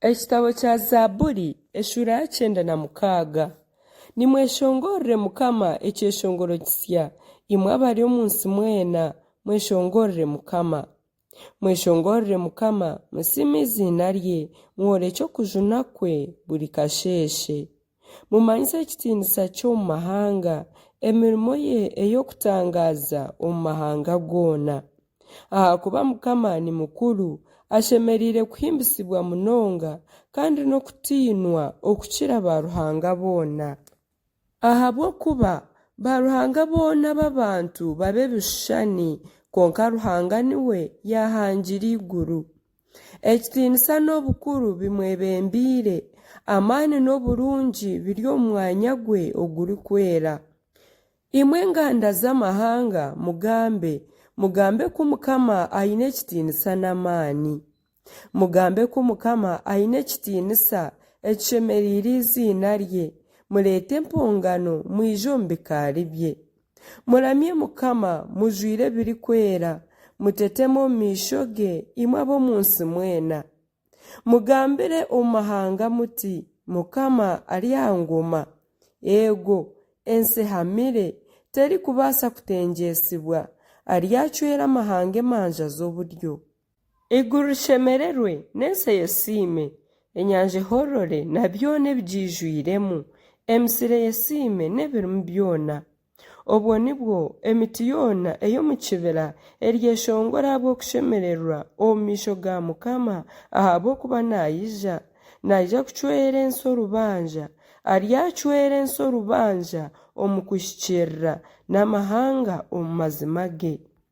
Ekitabo kya Zaaburi eshuura ya 96. Nimweshongorere Mukama ekyeshongoro kisya, imwe abari omu nsi mwena, mweshongorere Mukama. Mweshongorere Mukama, musiime eiziina rye, mworekye okujuna kwe buri kasheeshe. Mumanyise ekitiinisa kye omu mahanga, emirimo ye ey'okutangaaza omu mahanga goona. Ahakuba Mukama ni mukuru, ashemereire kuhimbisibwa munonga, kandi n'okutiinwa okukira baaruhanga boona. Ahabw'okuba baaruhanga boona ab'abantu baba ebishushani, kwonka Ruhanga niwe yaahangire eiguru. Ekitiinisa n'obukuru bimwebembeire, amaani n'oburungi biri omu mwanya gwe ogurikwera. Imwe enganda z'amahanga, mugambe, mugambe ku Mukama aine ekitiinisa n'amaani. Mugambe ku Mukama aine ekitiinisa ekishemereire eiziina rye, mureete empongano mwije omu bikaari bye. Muramye Mukama mujwaire ebirikwera, muteteme omu maisho ge, imwe ab'omu nsi mwena. Mugambire omu mahanga muti, Mukama ari aha ngoma. Eego, ensi ehamire, terikubaasa kutengyetsibwa, aryacwera amahanga emanja z'oburyo. Eiguru rishemererwe, n'ensi eyesiime, enyanja ehorore na byona ebigiijwiremu, emisiri eyesiime n'ebirimu byona. Obwo nibwo emiti yoona ey'omu kibira eryeshongora ahabw'okushemererwa omu maisho ga Mukama, ahabw'okuba naija, naija kucwera ensi orubanja, aryacwera ensi orubanja omu kuhikiirira, n'amahanga omu mazima ge.